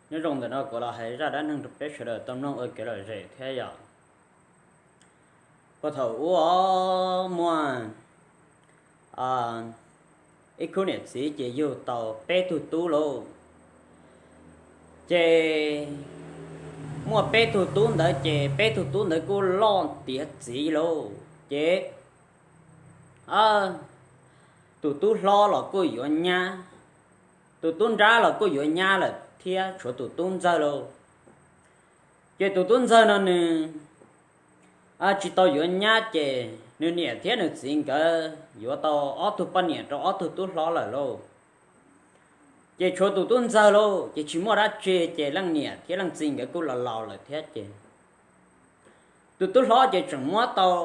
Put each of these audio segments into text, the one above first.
Nyob zoo ntawm no kuv los hais zaj dab neeg rau peb sawv daws tau mloog ua kev lom zem thiab yom. Puag thaum ub muaj ib khub niam txiv ces yug tau peb tug tub lauj. Ces muaj peb tug tub ntawd ces peb tug tub ntawd kuj loj tiav txiv lauj. Ces tus tub hlob los kuj yuav nyab, tus tub nrab los kuj yuav nyab lawm thiab tshuav tus tub ntxawg lauj. Ces tus tub ntxawg no nws tsis tau yuav nyab ces nws niam thiab nws txiv nkawd yuav tau ob tug poj niam rau ob tug tub hlob lawm lauj. Ces tshuav tus tub ntxawg lauj, ces tsis muaj dab tsi ces leej niam thiab leej txiv nkawd kuj los laus lawm thiab ces tus tub hlob ces tseem muab tau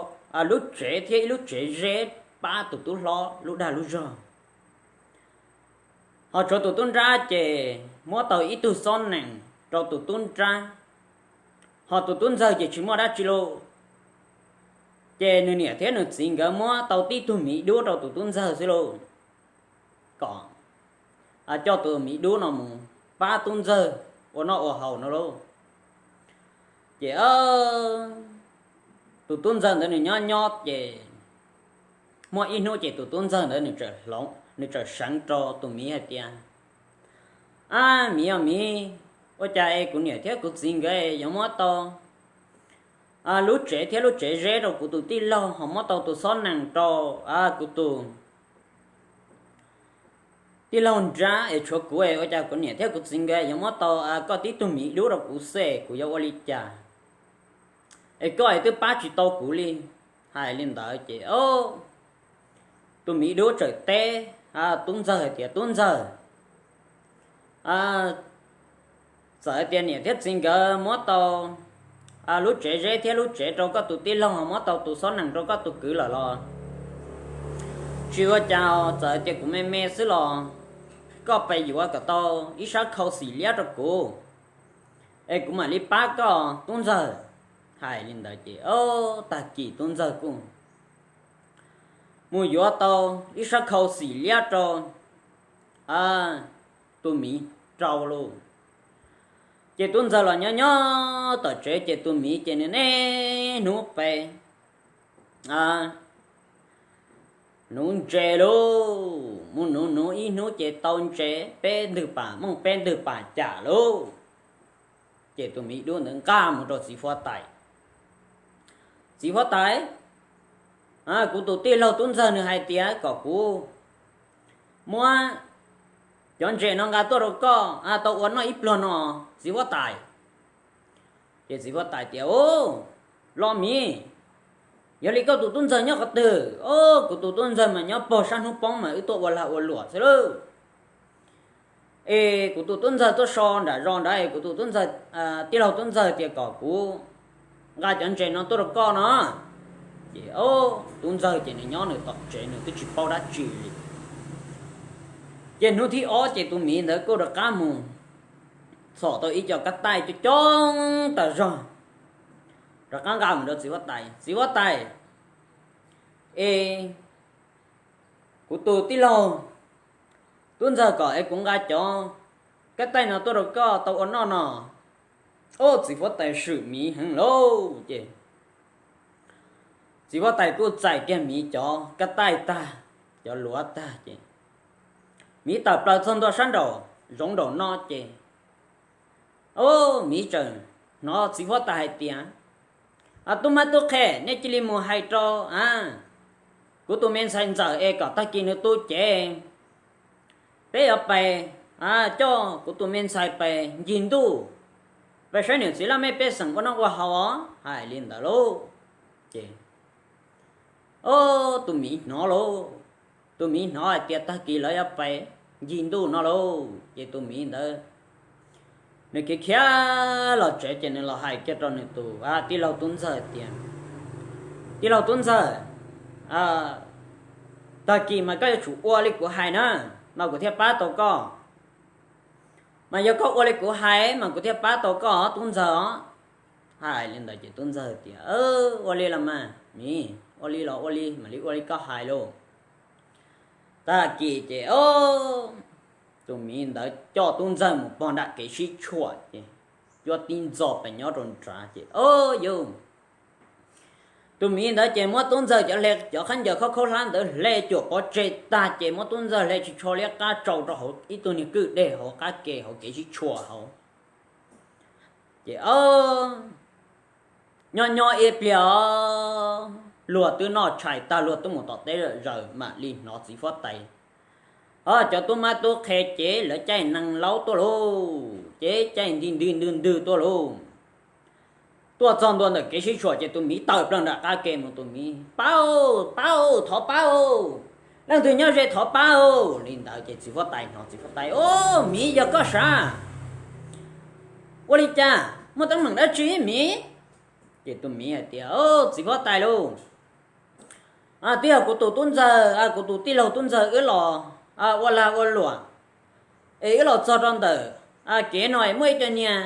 lub tsev thiab ib lub tsev zeb pab tus tub hlob lub dag lub zog. Ho tshuav tus tub nrab ces muab tau ib tug xob nees rau tus tub nrab, ho tus tub ntxawg ces tsis muaj dab tsi lauj. Ces nws niam thiab nws txiv nkawd muab tau tib tug miv dub rau tus tub ntxawg xwb lauj, kom coj tus miv dub no mus pab tub ntxawg ua noj ua haus no lauj. Ces tus tub ntxawg ntawd nws nyob nyob ces muaj ib hnub ces tus tub ntxawg ntawd nws txawm seev rau tus miv hais tias, Ab miv, yog miv, ua cas es kuv niam thiab kuv txiv nkawd yuav muab tau lub tsev thiab lub tsev zeb rau kuv tus tij laug, ho muab tau tus xob nees rau kuv tus tij laug nrab, es tshuav kuv es ua cas kuv niam thiab kuv txiv nkawd yuav muab tau koj tib tug miv dub rau kuv xwb, kuv yuav ua li cas? Es koj es twb pab tsis tau kuv li. Hais li ntawd ces tus miv dub txawm teb tub ntxawg hais tias, Tub ntxawg, txawm hais tias niam thiab txiv nkawd muab tau lub tsev zeb thiab lub tsev rau koj tus tij laug, muab tau tus xob nees rau koj tus kwv lawm los tsis ua cas, txawm hais tias kuv me me xwb los koj pes yuav kom tau ib sab khau xim liab rau kuv, es kuv mam li pab koj tub ntxawg. Hais li ntawd ces tag kis tub ntxawg kuj mus yuav tau ib sab khau xim liab rau tus miv rau lauj. Ces tub ntxawg los nyob nyob tom tsev ces tus miv ces nws niaj hnub pe nuv ntses lauj, mus nuv nuv ib hnub ces tau ntses peb ntwg pas mooj peb ntwg pas cam lauj. Ces tus miv dub ntawd nqa mus rau txiv huab tais. Txiv huab tais, kuv tus tij laug tub ntxawg nws hais tias kom kuv muab cov ntses no nqa tuaj rau koj tau ua noj ib pluag no, txiv huab tais. Ces txiv huab tais tias, Au, los miv, yog li koj tus tub ntxawg nyob qhov twg? Au, kuv tus tub ntxawg mas nyob pog sab hnub poob mas wb tuaj ua lag ua luam xwb lauj. Es kuv tus tub ntxawg tuaj so nram zos nrad es kuv tus tub ntxawg, tij laug tub ntxawg tias kom kuv nqa cov ntses no tuaj rau koj no. Ces tub ntxawg ces nws nyob nws tom tsev nws twb tsis paub dab tsi li. Ces hnub thib ob ces tus miv ntawd kuj rov qab mus txhom tau ib co kab taij coob coob tas zog, rov qab nqa mus rau txiv huab tais. Txiv huab tais, es kuv tus tij laug tub ntxawg kom es kuv nqa cov kab taij no tuaj rau koj tau ua noj no. Au, txiv huab tais swm miv heev lauj. Ces txiv huab tais kuj txais kiag miv cov kab taij tag, cov luav tag ces miv tawm plaws txog ntua sab nraum zoov nraum no ces au, miv txawm hnov txiv huab tais hais tias, Tub mab tub qhe, nej cia li mus hais rau kuv tus me ntxhais ntxawm es kom tag kis nws tu cev, peb yuav pais coj kuv tus me ntxhais pais ncig ntuj, pais saib niam txiv laj mej pej xeem ua noj ua haus os. Hais li ntawd lauj. Ces tus miv hnov lauj, tus miv hnov hais tias tag kis lawv yuav pais ncig ntuj no lauj. Ces tus miv ntawd nws khiav khiav los tsev ces nws los hais kiag rau nws tus tij laug tub ntxawg tias, Tij laug tub ntxawg, tag kis mas koj yuav tsum ua li kuv hais na, mas kuv thiaj pab tau koj. Mas yog koj ua li kuv hais mas kuv thiaj pab tau koj os tub ntxawg os. Hais li ntawd ces tub ntxawg tias, Ua li los mas miv, ua li los ua li, mam li ua li koj hais lauj. Tag kis ces tus miv ntawd coj tub ntxawg mus pog nram kev sib tshuam ces cuab tib ntxo pes nyob rau nrad ces o yus tus miv ntawd ces muab tub ntxawg cov hle cov khaub ncaws khaub khaub hlab ntawd hle cuam pov tseg tag ces muab tub ntxawg hle tsis tsho liab qab tsau rau hauv ib tug niag kwj deg hauv qab ke hauv kev sib tshuam hauv. Ces nyob nyob ib pliag os, luag twb noj tshais tag luag twb mus tom teb zaws mam li hnov txiv huab tais, o, cov tub mab tub qhe ces lawv caij nees laub tuaj lauj, ces caij nti ntwg ntwg ntwg tuaj lauj. Tuaj txog ntua ntawm kev sib tshuam ces tus miv tawm plaws nram qab ke mus, tus miv, Pab, pab, thov pab, leej twg nyob ze thov pab li ntawd ces txiv huab tais hnov txiv huab tais, O, miv yog koj sav? Ua li cas muaj teeb meem dab tsi miv? Ces tus miv hais tias, Txiv huab tais lauj, twb yog kuv tus tub ntxawg, kuv tus tij laug tub ntxawg wb los ua lag ua luam es wb los txog rau ntawm kev no es muaj ib co niag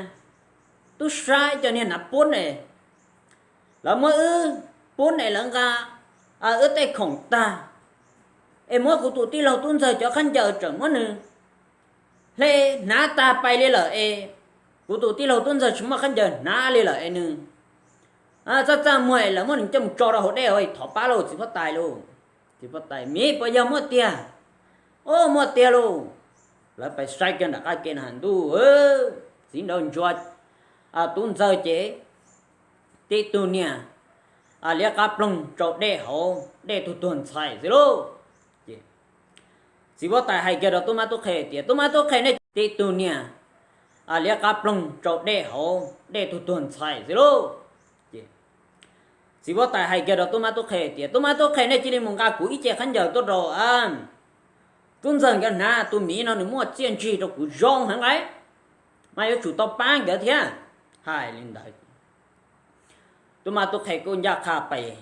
tub sab ib co niag hnav pub es lawv muab wb pub es lawv nqa wb tej khoom tag es muab kuv tus tij laug tub ntxawg cov khaub ncaws tseem muab nws hle hnav tag pais li lawm es kuv tus tij laug tub ntxawg tsis muaj khaub ncaws hnav li lawm es nws txaj txaj muag es lawv muab nws coj mus tso rau hauv dej, thov pab lauj txiv huab tais lauj. Txiv huab tais, Miv, puas yog muaj tiag? O, muaj tiag lauj. Lawv pais saib kiag nram qab ke no, ntuj, txiv nraug ntsuag tub ntxawg ces tib tug niag liab qab ploog rau dej hauv dej tug tuag ntxhais xwb lauj. Txiv huab tais hais kiag rau tub mab tub qhe tias, Tub mab tub qhe, nej tib tug niag liab qab ploog rau dej hauv dej tug tuag ntxhais xwb lauj. Txiv huab tais hais kiag rau tub mab tub qhe tias, Tub mab tub qhe, nej cia li mus nqa kuv ib ce khaub ncaws tuaj rau tub ntxawg nkawd hnav, tus miv no nws muaj txiaj ntsig rau kuv zoo heev lawm, mas yuav tsum tau pab nkawd thiab. Hais li ntawd, tub mab tub qhe kuj ncaj qha pais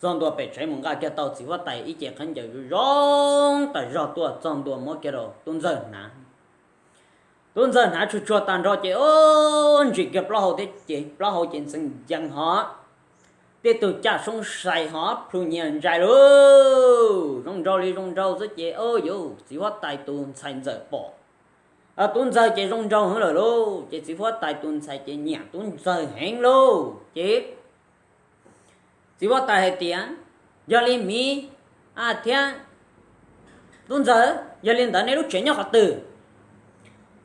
txog ntua pem tsev mus nqa kiag tau txiv huab tais ib ce khaub ncaws zoo zoo tas zog tuaj txog ntua muab kiag rau tub ntxawg hnav. Tub ntxawg hnav tsuag tsuag tag nrho ces o, ntsim kiag plaub hau thiab ces plaub hau ces ntxeev ncees hov, tej tug caj soob sai hov plhu nyias ntsais lauj, zoo nraug li zoo nraug xwb ces o yus txiv huab tais tus ntxhais ntxawm pom tub ntxawg ces zoo nraug heev lawm lauj, ces txiv huab tais tus ntxhais ces nyiam tub ntxawg heev lauj ces txiv huab tais hais tias, Yog li miv thiab tub ntxawg, yog li ntawd nej lub tsev nyob qhov twg?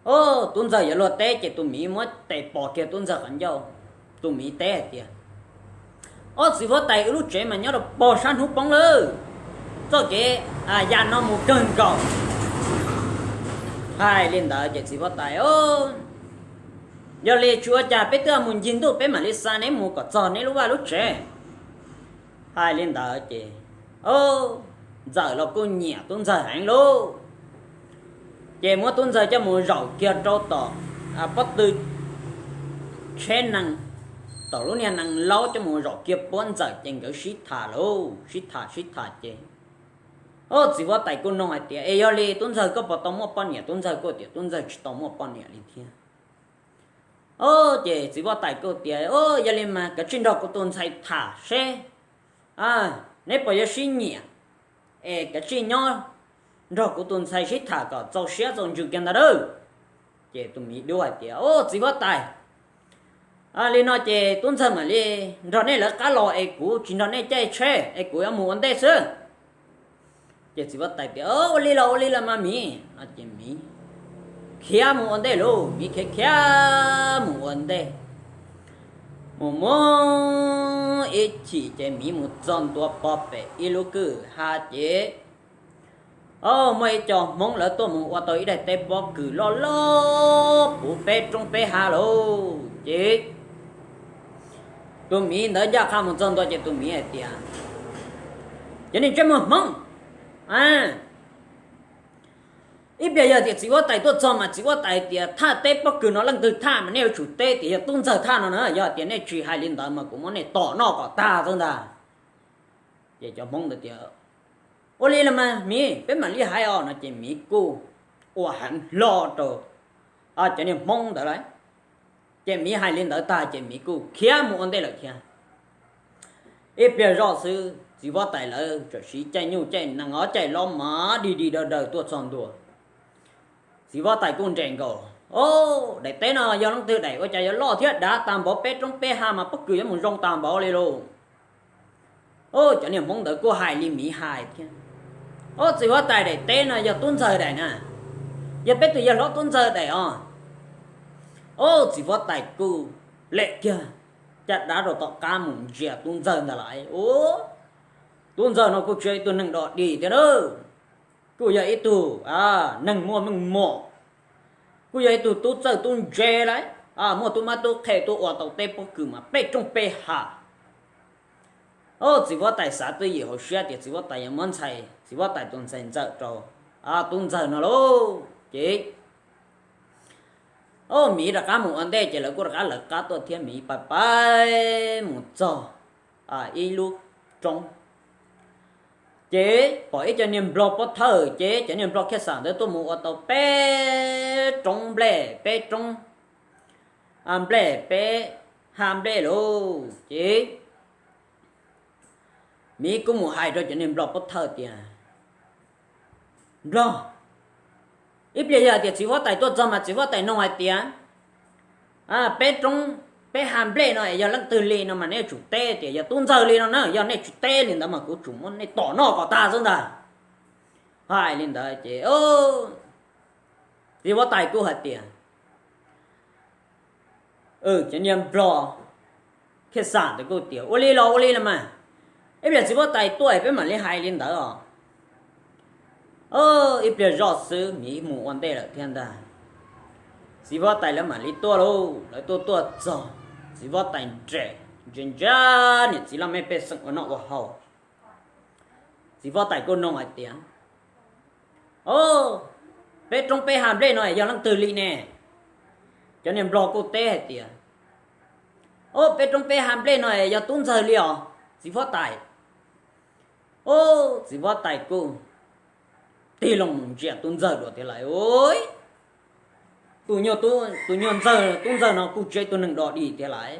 O, tub ntxawg yuav luag teb ces tus miv muab tes pos kiag tub ntxawg qhov ncauj. Tus miv teb hais tias, O, txiv huab tais, wb lub tsev mas nyob rau pog sab hnub poob lawm, txoj kev ya no mus kawg nkaus. Hais li ntawd ces txiv huab tais, Yog li tsis ua cas, peb twb mus ncig ntuj, peb mam li xa neb mus kom txog neb lub vaj lub tsev. Hais li ntawd ces ntxawm los kuj nyiam tub ntxawg heev lauj, ces muab tub ntxawg coj mus zaum kiag rau tom pob tw tsheb nees, tom lub niag nees laub coj mus zaum kiag puab ntxawm ces nkawd sib tham lauj, sib tham sib tham ces o, txiv huab tais kuj nug hais tias, Es yog li tub ntxawg koj puas tau muaj poj niam? Tub ntxawg kuj tias tub ntxawg tsis tau muaj poj niam li thiab. O, ces txiv huab tais kuj tias, O, yog li mas kav tsij nrog kuv tus ntxhais tham seb neb puas yuav sib nyiam, es kav tsij nyob nrog kuv tus ntxhais sib tham kom txaus siab txaus ntsws kiag ntag lauj. Ces tus miv dub hais tias, O, txiv huab tais, li no ces tub ntxawg mam li nrog nej lawv qab los es kuv tsis nrog nej caij tsheb es kuv yuav mus ua ntej xwb. Ces txiv huab tais tias, Ua li los ua li los mas miv. Ces miv khiav mus ua ntej lauj, miv khiav khiav mus ua ntej. Mus mus ib chim ces miv mus txog ntua pog pem ib lub kwj ha ces o, muaj ib co Hmoob lawv tuaj mus ua tau ib daim teb pob kws loj loj puv peb roob peb hav lauj. Ces tus miv ntawd ncaj qha mus txog ntua ces tus miv hais tias, Cov niag ntsej muag Hmoob, ib pliag yog tias txiv huab tais tuaj txog mas txiv huab tais hais tias thaj teb pob kws no leej twg thaj mas nej yuav tsum teb tias yog tub ntxawg thaj no na, yog tias nej tsis hais li ntawd mas kuv muab nej tom noj kom tag xwb ntag. Ces cov Hmoob ntawd tias, Ua li los mas miv, peb mam li hais os no ces miv kuj ua heev hlo rau cov niag Hmoob ntawd lawm. Ces miv hais li ntawd tag ces miv kuj khiav mus ua ntej lawm thiab. Ib pliag zoj xwb txiv huab tais lawv txawm siv caij nyuj caij nees os caij lob mas dig dig daws daws tuaj txog ntua. Txiv huab tais kuj nres nkaus, Au, daim teb no yog leej twg daim ua cas yuav loj thiab dav tag npaum peb roob peb ha mas pob kws yuav mus zoo tag npaum li lauj. Cov niag Hmoob ntawd kuj hais li miv hais thiab, Au, txiv huab tais, daim teb no yog tub ntxawg daim na, yog peb tus yawg hlob tub ntxawg daim os. Au, txiv huab tais kuj lem kiag caj dab rau tom qab mus ntsia tub ntxawg ntag lauj. Au, tub ntxawg no kuj tsis yog ib tug neeg dog dig thiab na, kuj yog ib tug neeg muaj meej mom, kuj yog ib tug tub txawj tub ntse lauj, muaj tub mab tub qhe tuaj ua tau teb pob kws mas peb roob peb ha. Au, txiv huab tais xav twj ywm hauv siab tias txiv huab tais yuav muab ntxhais, txiv huab tais tus ntxhais ntxawm rau tub ntxawg no lauj. Ces, au, miv rov qab mus ua ntej ces lawv kuj rov qab lawv qab tuaj thiab, miv pais pais mus txog ib lub roob, ces pom ib co niag nplog pob thawj, ces cov niag nplog khiaj xam ntawd tuaj mus ua tau peb roob nplej, peb roob nplej, peb ha nplej lauj. Ces miv kuj mus hais rau cov niag nplog pob thawj tias, Nplog, ib pliag yog hais tias txiv huab tais tuaj txog mas txiv huab tais nug hais tias, peb roob, peb ha nplej no es yog leej twg li no mas nej tsum teb tias yog tub ntxawg li no na, yog nej tsis teb li ntawd mas kuv tsum muab nej tom noj kom tag xwb ntag. Hais li ntawd ces txiv huab tais kuj hais tias, cov niag nplog khiaj xam ntawd kuj tias, Ua li los ua li los mas, ib pliag txiv huab tais tuaj peb mam li hais li ntawd os. Ib pliag zoj xwb miv mus ua ntej lawm thiab ntag. Txiv huab tais lawv mam li tuaj lauj, lawv tuaj tuaj txog, txiv huab tais nres ntsia ntsia niam txiv laj mej pej xeem ua noj ua haus. Txiv huab tais kuj nug hais tias, Au, peb roob peb ha nplej no es yog leej twg li ne? Cov niag nplog kuj teb hais tias, Au, peb roob peb ha nplej no es yog tub ntxawg li os txiv huab tais. Au, txiv huab tais kuj tig loo mus ntsia tub ntxawg dua tiag lauj. Tus nyuag ntxawg, tub ntxawg no kuj tsis yog ib tug neeg dog dig tiag lauj,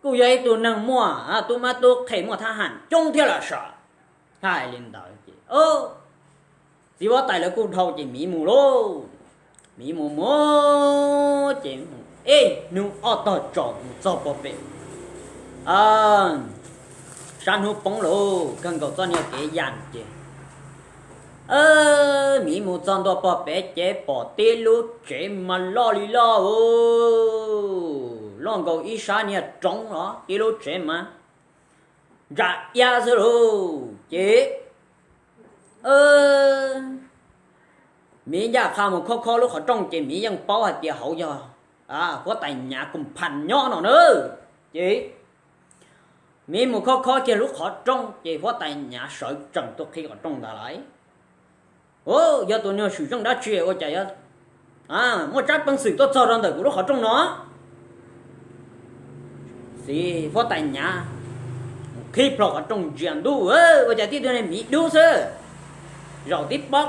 kuj yog ib tug neeg muaj tub mab tub qhe, muaj thab ham coob thiab los sav. Hais li ntawd ces txiv huab tais lawv kuj dhau ces miv mus lauj. Miv mus mus ces ib hnub ob tog tsaus mus txog puag pem, sab hnub poob lauj, kawg nkaus txoj niag kev yam ces miv mus txog ntua puag pem ces pom tib lub tsev mas loj li loj, loj nkaus ib sab niag roob los tib lub tsev mas ntsa iab xwb lauj. Ces miv ncaj qha mus khob khob lub qhov rooj ces miv yeej paub hais tias hauv yog huab tais Nyav koos phas nyob no na. Ces miv mus khob khob kiag lub qhov rooj ces huab tais Nyav sawv tsees tuaj qhib qhov rooj ntag lauj. Yog tus nyuag swm zeej dab tsi ua cas yuav muaj tsab peev xwm tuaj txog rau ntawm kuv lub qhov rooj no? Txiv huab tais Nyav qhib plho qhov rooj ntsia ntuj, ua cas tib tug niag miv dub xwb, zaum tib pob